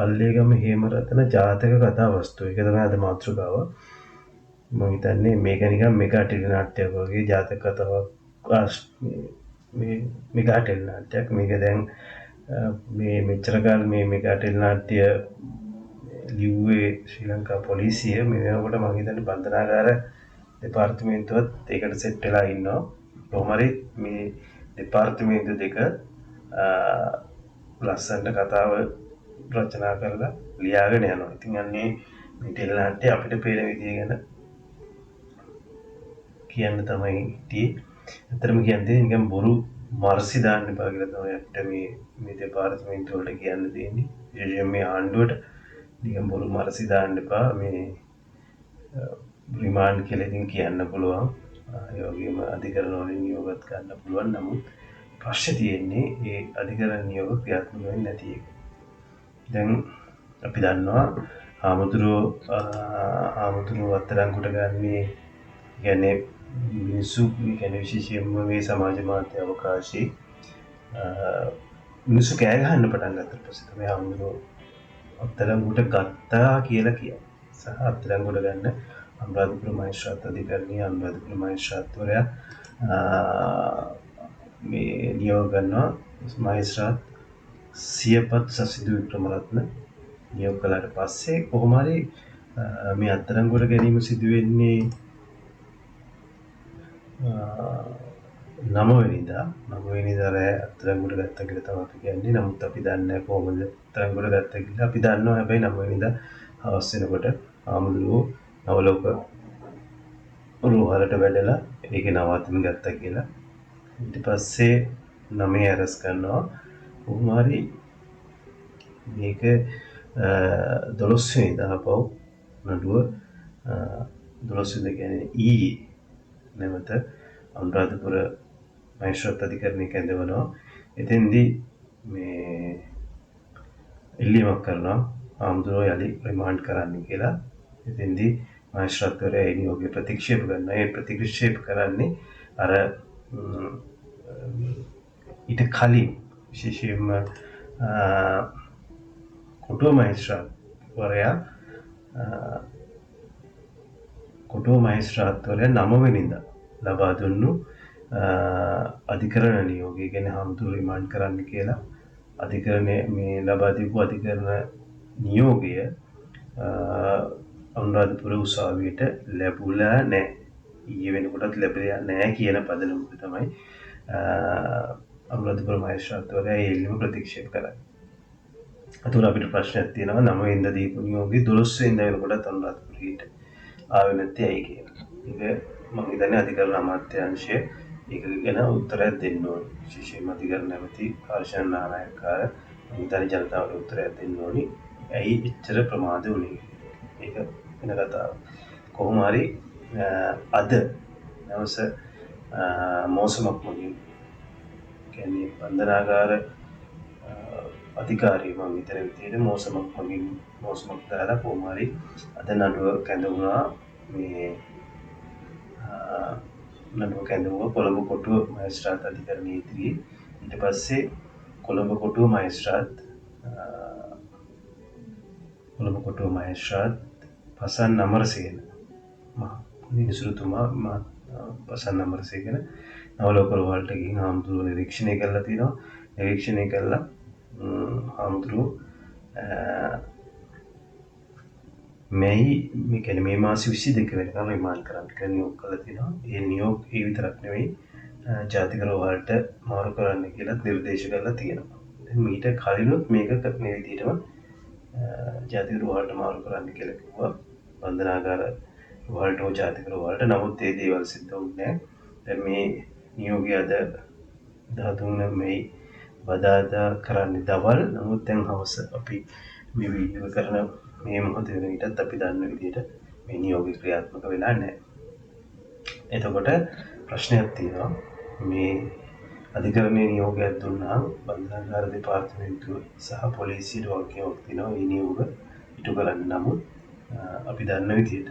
පල්ලේගම හේමරතන ජාතක කතා වස්තුව. ඒක තමයි අද මාතෘකාව. මම හිතන්නේ මේක නිකන් මෙගා ටෙලි නාට්‍යයක් වගේ ජාතක කතාවක්, මේ මෙගා ටෙලි නාට්‍යයක්. මේක දැන් මේ මෙච්චර කාල මේ මෙගා ටෙලි නාට්‍ය ලිව්වේ ශ්‍රී ලංකා පොලිසිය. මේ වෙනකොට මම හිතන්නේ බන්ධනාගාර දෙපාර්තමේන්තුවත් ඒකට සෙට් වෙලා ඉන්නවා. කොහොම හරි මේ දෙපාර්තමේන්තු දෙක ලස්සනට කතාව රචනා කරලා ලියාගෙන යනවා. ඉතින් අන්නේ මේ ටෙලි නාට්‍ය අපිට පේන විදිය ගැන කියන්න තමයි හිටියේ. ඇත්තටම කියන්නේ නිකන් බොරු මර්සි දාන්න එපා කියලා තමයි අපිට මේ මේ දෙපාර්තමේන්තු වලට කියන්න තියෙන්නේ. විශේෂයෙන් මේ ආණ්ඩුවට නිකන් බොරු මර්සි දාන්න එපා. මේ රිමාන්ඩ් කියලා ඉතින් කියන්න පුළුවන්. ඒ වගේම අධිකරණ වලින් නියෝගත් ගන්න පුළුවන්. නමුත් ප්‍රශ්නේ තියෙන්නේ ඒ අධිකරණ නියෝග ක්‍රියාත්මක වෙන්නේ නැති එක. දැන් අපි දන්නවා හාමුදුරුවෝ අත්අඩංගුවට ගන්නේ කියන්නේ මිනිස්සු, ඒ කියන්නේ විශේෂයෙන්ම මේ සමාජ මාධ්‍ය අවකාශයේ මිනිස්සු කෑ ගහන්න පටන් ගත්තට පස්සේ තමයි හාමුදුරුවෝ අත්අඩංගුවට ගත්තා කියලා කියන්නේ. සහ අත්අඩංගුවට ගන්න අනුරාධපුර මහේස්ත්‍රාත් අධිකරණයේ අනුරාධපුර මහේස්ත්‍රාත්වරයා මේ නියෝග කරනවා. මහේස්ත්‍රාත් සියපත් සසිදු වික්‍රමරත්න නියෝග කළාට පස්සේ කොහොම හරි මේ අත්අඩංගුවට ගැනීම සිදු වෙන්නේ 9 වෙනිදා. 9 වෙනිදා රෑ අත්අඩංගුවට ගත්තා කියලා තමයි අපි කියන්නේ. නමුත් අපි දන්නේ නැහැ කොහොමද අත්අඩංගුවට ගත්තා කියලා. අපි දන්නවා හැබැයි 9 වෙනිදා හවස වෙනකොට හාමුදුරුවෝ නවලෝක රෝහලට වැඩලා ඒකේ නවාතැන් ගත්තා කියලා. ඊට පස්සේ 9 ඇරස් කරනවා. කොහොම හරි මේක 12 වෙනිදා ආපහු නඩුව, 12 වෙනිදා කියන්නේ ඊයේ නැවත අනුරාධපුර මහේස්ත්‍රාත් අධිකරණය කැඳවනවා. එතෙන්දී මේ ඉල්ලීමක් කරනවා හාමුදුරුවෝ යලි රිමාන්ඩ් කරන්න කියලා. එතෙන්දී මහේස්ත්‍රාත්වරයා ඒ නියෝගය ප්‍රතික්ෂේප කරනවා. ඒ ප්‍රතික්ෂේප කරන්නේ අර ඊට කලින් විශේෂයෙන්ම කොටුව මහේස්ත්‍රාත්වරයා කොටුව මහේස්ත්‍රාත්වරයා 9 වෙනිදා ලබා දුන්නු අධිකරණ නියෝගය ගැන හාමුදුරුවෝ රිමාන්ඩ් කරන්න කියලා අධිකරණය මේ ලබා දීපු අධිකරණ නියෝගය අනුරාධපුර උසාවියට ලැබුණා නෑ. ඊයේ වෙනකොටත් ලැබිලා නෑ කියන පදනමක තමයි අනුරාධපුර මහේස්ත්‍රාත්වරයා ඒ ඉල්ලීම ප්‍රතික්ෂේප කරන්නේ. එතකොට අපිට ප්‍රශ්නයක් තියෙනවා 9 වෙනිදා දීපු නියෝගය 12 වෙනිදා වෙනකොටත් අනුරාධපුරයට ආවේ නැත්තේ ඇයි කියලා. ඒක මං හිතන්නේ අධිකරණ අමාත්‍යාංශය ඒක ගැන උත්තරයක් දෙන්න ඕනේ. විශේෂයෙන්ම අධිකරණ ඇමති හර්ෂන් නානායක්කාර මං හිතන්නේ ජනතාවට උත්තරයක් දෙන්න ඕනි. ඇයි එච්චර ප්‍රමාද වුනේ? ඒක වෙන කතාවක්. කොහොම හරි අද දවස මෝසමක් මගින් කියන්නේ බන්ධනාගාර අධිකාරිය මං හිතන විදිහට මෝසමක් මගින් මෝසමක් දාලා කොහොම හරි අද නඩුව කැඳවුණා. මේ නඩුව කැඳවුවා කොළඹ කොටුව මහේස්ත්‍රාත් අධිකරණය ඉදිරියේ. ඊට පස්සේ කොළඹ කොටුව මහේස්ත්‍රාත් පසන් අමරසේන විනිසුරුතුමා පසන් අමරසේන නවලෝක රෝහලට ගිහින් හාමුදුරුවෝ නිරීක්ෂණය කරලා තියෙනවා. නිරීක්ෂණය කළා හාමුදුරුවෝ මැයි මේ කියන්නේ මේ මාස 22 වෙනකම් රිමාන්ඩ් කරන්න කියලා නියෝග කරලා තියෙනවා. ඒ නියෝග ඒ විතරක් නෙවෙයි ජාතික රෝහලට මාරු කරන්න කියලා නිර්දේශ කරලා තියෙනවා. දැන් මීට කලිනුත් මේක මේ විදිහටම ජාතික රෝහලට මාරු කරන්න කියලා කිව්වා. බන්ධනාගාර රෝහලට හෝ ජාතික රෝහලට. නමුත් ඒ දේවල් සිද්ධ වුණේ නැහැ. දැන් මේ නියෝගය අද 13 මැයි බදාදා කරන්නේ දවල්. නමුත් දැන් හවස අපි මේ වීඩියෝ කරන මේ මොහොතේ වෙන විටත් අපි දන්න විදිහට මේ නියෝගය ක්‍රියාත්මක වෙලා නැහැ. එතකොට ප්‍රශ්නයක් තියෙනවා. මේ අධිකරණයේ නියෝගයක් දුන්නාම බන්ධනාගාර දෙපාර්තමේන්තුව සහ පොලිසියට වගකීමක් තියෙනවා මේ නියෝග ඉටු කරන්න. නමුත් අපි දන්න විදිහට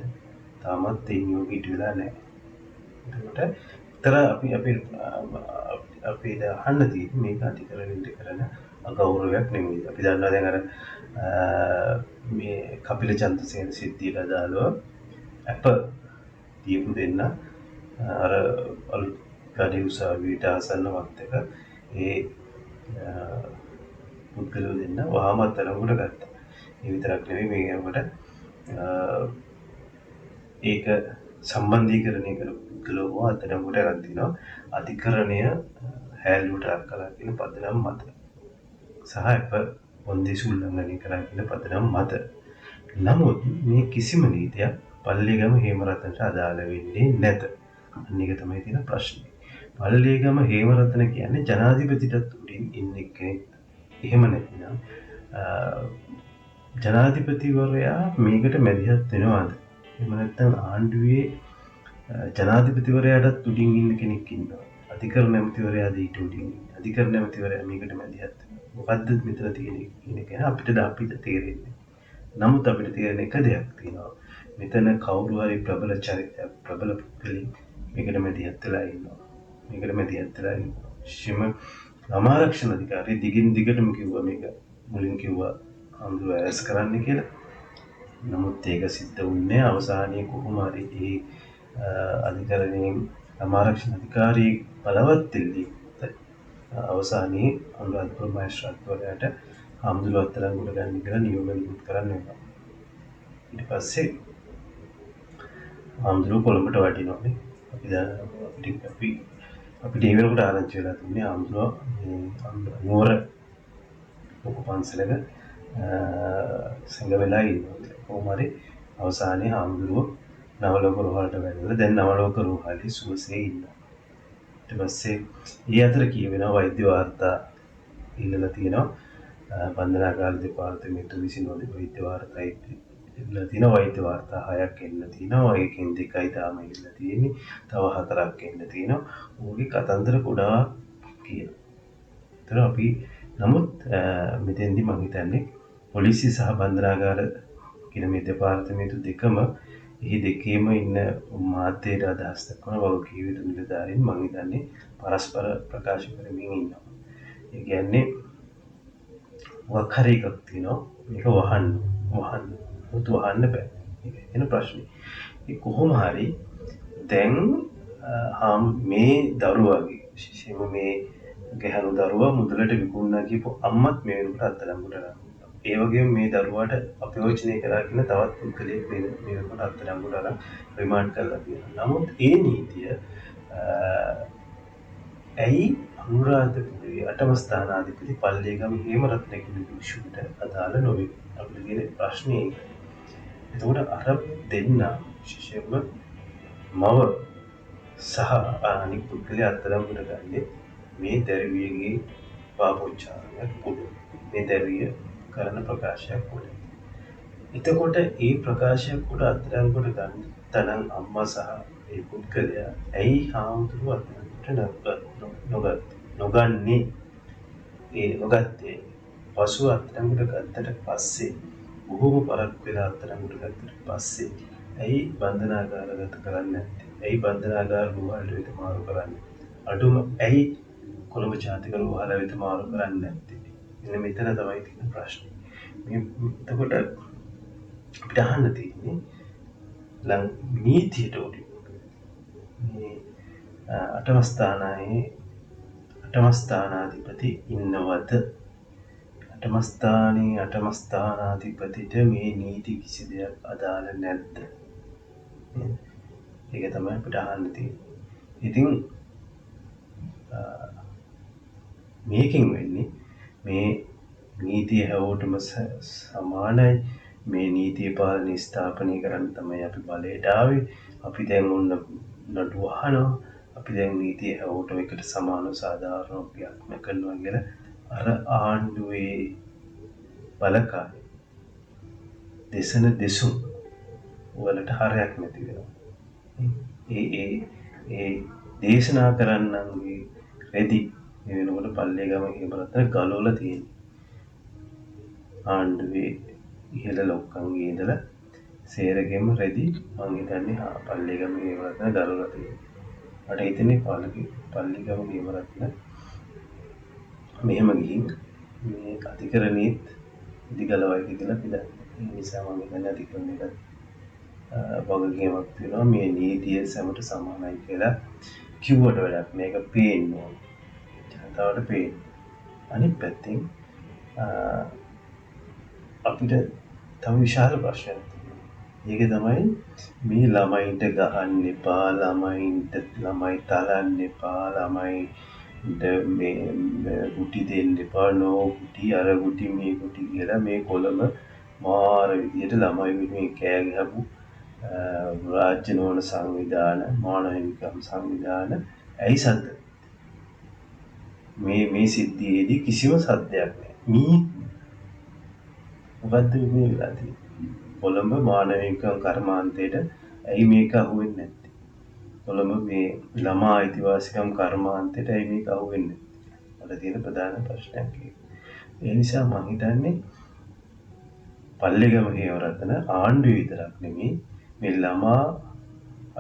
තාමත් ඒ නියෝග ඉටු වෙලා නැහැ. එතකොට විතර අපි අපි අපිට අහන්න තියෙන්නේ මේක අධිකරණයට කරන අගෞරවයක් නෙමෙයි. අපි දන්නවා දැන් අර මේ කපිල චන්ද්‍රසේන සිද්ධියට අදාළව ඇප දීපු දෙන්න අර අලුත් ගඩේ උසාවියට ආසන්න වත් එක ඒ පුද්ගලයෝ දෙන්න වහාම අත්අඩංගුවට ගත්තා. ඒ විතරක් නෙවෙයි, මේ වෙනකොට ඒක සම්බන්ධීකරණය කරපු පුද්ගලයෝ හෝ අත්අඩංගුවට අරන් තිනවා අධිකරණය හැල්ලුවට ලක් කළා කියන පදනම් මත සහ ඇප කොන්දේසි උල්ලංඝනය කරා කියන පදනම් මත. නමුත් මේ කිසිම නීතියක් පල්ලිගම හේමරත්නට අදාළ වෙන්නේ නැත. අන්න ඒක තමයි තියෙන ප්‍රශ්නේ. පල්ලිගම හේමරත්න කියන්නේ ජනාධිපතිටත් උඩින් ඉන්න කෙනෙක්. එහෙම නැතිනම් ජනාධිපතිවරයා මේකට මැදිහත් වෙනවාද? එහෙම නැත්නම් ආණ්ඩුවේ ජනාධිපතිවරයාටත් උඩින් ඉන්න කෙනෙක් ඉන්නවා. අධිකරණ ඇමතිවරයාද ඊට උඩින් ඉන්නේ. අධිකරණ ඇමතිවරයා මේකට මැදිහත් වෙනවා. මොකද්ද මෙතන තියෙන්නේ කියන එක ගැන අපිට තේරෙන්නේ. නමුත් අපිට තේරෙන එක දෙයක් තියෙනවා. මෙතන කවුරු හරි ප්‍රබල චරිතයක්, ප්‍රබල පුද්ගලෙක් මේකට මැදිහත් වෙලා ඉන්නවා. මේකට මැදිහත් වෙලා ඉන්නවා. විශේෂයෙන්ම ළමාරක්ෂණ අධිකාරිය දිගින් දිගටම කිව්වා මේක මුලින් කිව්වා හාමුදුරුවෝ ඇරෙස්ට් කරන්න කියලා. නමුත් ඒක සිද්ධ වුණේ අවසානයේ කොහොම හරි ඒ අධිකරණයෙන් ළමාරක්ෂණ අධිකාරිය බලවත් ඉල්ලීම අවසානයේ අනුරාධපුර මහේස්ත්‍රාත්වරයාට හාමුදුරුවෝ අත්අඩංගුවට ගන්න කියලා නියෝග නිකුත් කරන්න වුණා. ඊට පස්සේ හාමුදුරුවෝ කොළඹට වටිනවානේ. අපි අපිට අපිට ඒ වෙනකොට ආරංචි වෙලා තිබුණේ හාමුදුරුවෝ මේ නුවර ලොකු පන්සලක සැඟ වෙලා ඉන්නවා කියලා. කොහොම හරි අවසානයේ හාමුදුරුවෝ නවලෝක රෝහලට වැළඳලා දැන් නවලෝක රෝහලේ සුවසේ ඉන්නවා. ඊට පස්සේ ඒ අතර කියවෙනවා වෛද්‍ය වාර්තා ඉල්ලලා තියෙනවා. බන්ධනාගාර දෙපාර්තමේන්තුව විසින් වෛද්‍ය වාර්තා ඉල්ලලා තියෙනවා. වෛද්‍ය වාර්තා 6ක් එන්න තියෙනවා. ඒකෙන් 2යි තාම ඉල්ලලා තියෙන්නේ. තව 4ක් එන්න තියෙනවා. ඌගේ කතන්දර ගොඩාක් කියනවා. ඒතර අපි නමුත් මෙතෙන්දි මං හිතන්නේ පොලිසිය සහ බන්ධනාගාර කියන මේ දෙපාර්තමේන්තු දෙකම එහි දෙකේම ඉන්න මාධ්‍යයට අදහස් දක්වන වගකීම් යුතු නිලධාරීන් මං හිතන්නේ පරස්පර ප්‍රකාශ කරමින් ඉන්නවා. ඒ කියන්නේ මොකක් හරි එකක් තියෙනවා මේක වහන්න වහන්න. නමුත් වහන්න බෑ. ඒක එන ප්‍රශ්නේ. ඒ කොහොම හරි දැන් මේ දරුවාගේ විශේෂයෙන්ම මේ ගැහැණු දරුවා මුදලට විකුණනා කියපු අම්මත් මේ වෙනකොට අත්අඩංගුවට අරන්. ඒ වගේම මේ දරුවාට අපයෝජනය කරා කියන තවත් පුද්ගලයෙක් මේ වෙනකොට අත්අඩංගුවට අරන් රිමාන්ඩ් කරලා තියෙනවා. නමුත් ඒ නීතිය ඇයි අනුරාධපුරයේ අටම ස්ථානාධිපති පල්ලේගම හේමරත්න කියන භික්ෂුවට අදාළ නොවේ? අපිට තියෙන ප්‍රශ්නේ ඒක. එතකොට අර දෙන්න විශේෂයෙන්ම මව සහ අනික් පුද්ගලයා අත්අඩංගුවට ගන්නේ මේ දැරිවියගේ පාපොච්චාරණයක් උඩ. මේ දැරිවිය කරන ප්‍රකාශයක් උඩ. එතකොට ඒ ප්‍රකාශයක් උඩ අත්අඩංගුවට ගන්න තරම් අම්මා සහ ඒ පුද්ගලයා ඇයි හාමුදුරුවෝ අත්අඩංගුවට නොගත්තේ? නොගන්නේ ඒ නොගත්තේ පසුව අත්අඩංගුවට ගත්තට පස්සේ බොහොම පරක් වෙලා අත්අඩංගුවට ගත්තට පස්සේ ඇයි බන්ධනාගාරගත කරන්නේ නැත්තේ? ඇයි බන්ධනාගාර රෝහලට වෙත මාරු කරන්නේ? අඩුම ඇයි කොළඹ ජාතික රෝහල වෙත මාරු කරන්නේ නැත්තේ? මෙන්න මෙතන තමයි තියෙන ප්‍රශ්නේ. මේ එතකොට අපිට අහන්න තියෙන්නේ ලං නීතියට උඩින් මේ අටම ස්ථානාධිපති ඉන්නවද? අටම ස්ථානයේ අටම ස්ථානාධිපතිට මේ නීති කිසි දෙයක් අදාළ නැද්ද? ඒක තමයි අපිට අහන්න තියෙන්නේ. ඉතින් මේකෙන් වෙන්නේ මේ නීතිය හැවෝටම සමානයි. මේ නීතිය පාලනය ස්ථාපනය කරන්න තමයි අපි බලයට ආවේ. අපි දැන් ඔන්න නඩු අහනවා. අපි දැන් නීතිය හැවෝටම එකට සමානව සාධාරණව ක්‍රියාත්මක කරනවා කියලා අර ආණ්ඩුවේ බලකාය දෙසන දෙසුම් වලට හරයක් නැති වෙනවා. ඒ ඒ ඒ දේශනා කරන්නන්ගේ රෙදි මේ වෙනකොට පල්ලේගම හේමරත්න ගලවලා තියෙන්නේ. ආණ්ඩුවේ ඉහළ ලොක්කන්ගේ ඉඳලා සේරගෙම රෙදි මං හිතන්නේ පල්ලේගම හේමරත්න ගලවලා තියෙන්නේ. මට හිතෙන්නේ පල්ලිගම හේමරත්න මෙහෙම ගිහින් මේ අධිකරණයේත් ඉදිගලවයිද කියලා අපි දන්නේ. ඒ නිසා මම හිතන්නේ අධිකරණයටත් වගකීමක් තියෙනවා මේ නීතිය සැමට සමානයි කියලා කිව්වට වැඩක් නෑ. ඒක පේන්න ඕන. ජනතාවට පේන්න. අනිත් පැත්තෙන් අපිට තව විශාල ප්‍රශ්නයක් තියෙනවා. ඒක තමයි මේ ළමයින්ට ගහන්න එපා, ළමයින්ට ළමයි තලන්න එපා, ළමයින්ට මේ ගුටි දෙන්න එපා, නෝ ගුටි, අර ගුටි, මේ ගුටි කියලා මේ කොළඹ මාර විදියට ළමයි වෙනුවෙන් කෑ ගහපු රාජ්‍ය නොවන සංවිධාන, මානව හිමිකම් සංවිධාන ඇයි සද්ද? මේ මේ සිද්ධියේදී කිසිම සද්දයක් නෑ. මී මොකද්ද මේ වෙලා තියෙන්නේ? කොළඹ මානව හිමිකම් කර්මාන්තයට ඇයි මේක අහුවෙන්නේ නැත්තේ? කොළඹ මේ ළමා අයිතිවාසිකම් කර්මාන්තයට ඇයි මේක අහුවෙන්නේ නැත්තේ? මට තියෙන ප්‍රධාන ප්‍රශ්නයක් ඒක. ඒ නිසා මං හිතන්නේ පල්ලේගම හේමරත්න ආණ්ඩුව විතරක් නෙමෙයි, මේ ළමා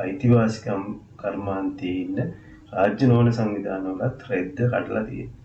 අයිතිවාසිකම් කර්මාන්තයේ ඉන්න රාජ්‍ය නොවන සංවිධාන වලත් රෙද්ද කඩලා තියෙනවා.